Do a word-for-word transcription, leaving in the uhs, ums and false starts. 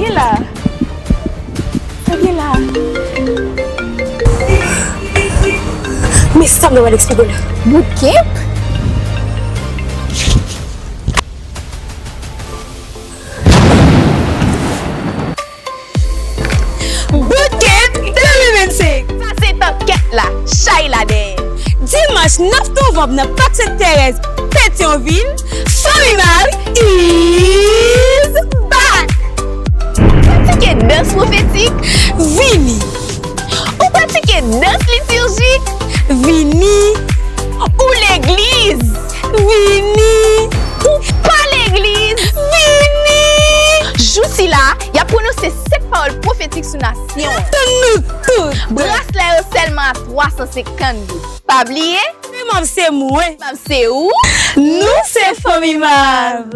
Gen la. Sa gen la. Men sa m ta pral eksplike w la. Bootcamp? Bootcamp de mil vennsenk. Sa se tan kèt la, chay la dèyè. Dimanch nèf novanm nan Pak Sent Terèz, Petyonvil, Fanmimal is back! Pratike dans pwofetik? Vini! Ou pratike dans litirjik? Vini! Ou legliz? Vini! Ou pa legliz? Vini! Jou sila, y ap pwononse sèt pawòl pwofetik sou nasyon an. Tann nou tout! Braslè yo sèlman a twa san senkant goud. Pa bliye, Fanmimal se mwen! Fanmimal se ou! Nou se Fanmimal!